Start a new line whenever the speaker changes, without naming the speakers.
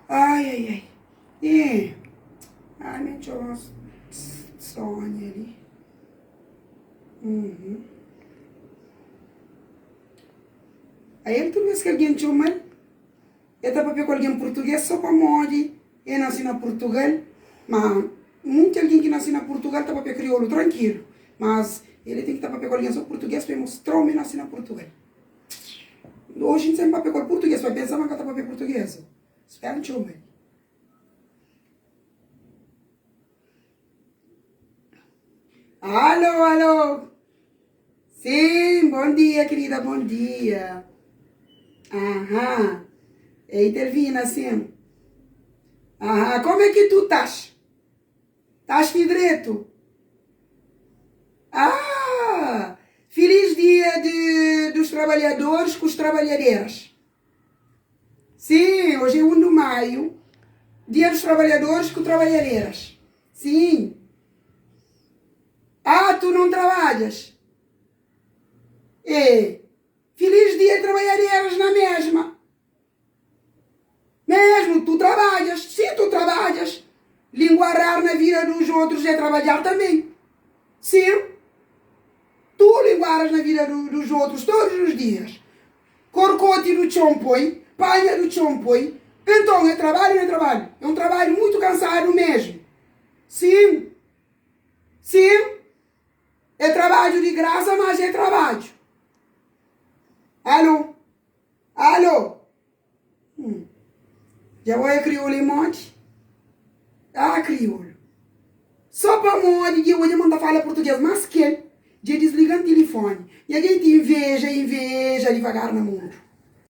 Ai ai ai Ih Ami txoma Sónia li Uhum Ael tudu bes ki algen txoma-l El ta papia ku algen purtugês sô pamodi el nase na Purtugal. Má, monti algen ki nase na Purtugal ta papia kriolu trankilu. Mas, el ten ki ta papia ku algen sô purtugês pa el mostra-u ma el nase na Purtugal. Oji N sen papia ku el purtugês, pa el pensa ma N ka ta papia purtugês. Spera N txoma-l. Alo, alo! Sim, bom dia, querida, bom dia. Aham. Ei, Telvina, sim. Aham, como é que tu estás? Estás que direito? Ah! Feliz dia de, dos trabalhadores com os trabalhadeiras. Sim, hoje é 1 de maio, dia dos trabalhadores com trabalhadeiras. Sim. Ah, tu não trabalhas? É. Feliz dia de trabalhadeiras na mesma. Mesmo, tu trabalhas. Sim, tu trabalhas. Linguarar na vida dos outros é trabalhar também. Sim. Tu linguaras na vida do, dos outros todos os dias. Korkoti do txon poi, panha do txon poi. Então, é trabalho ou não é trabalho? É um trabalho muito cansado mesmo. Sim. Sim. É trabalho de graça, mas é trabalho. Alô? Alô? Hum. Dja bo é kriolu e modi? Ah, kriolu. Só pamodi dja odja ma N ta fala purtugês más ki el, dja disliga-m tilifoni. Nha genti inveja, inveja divagar na mundu.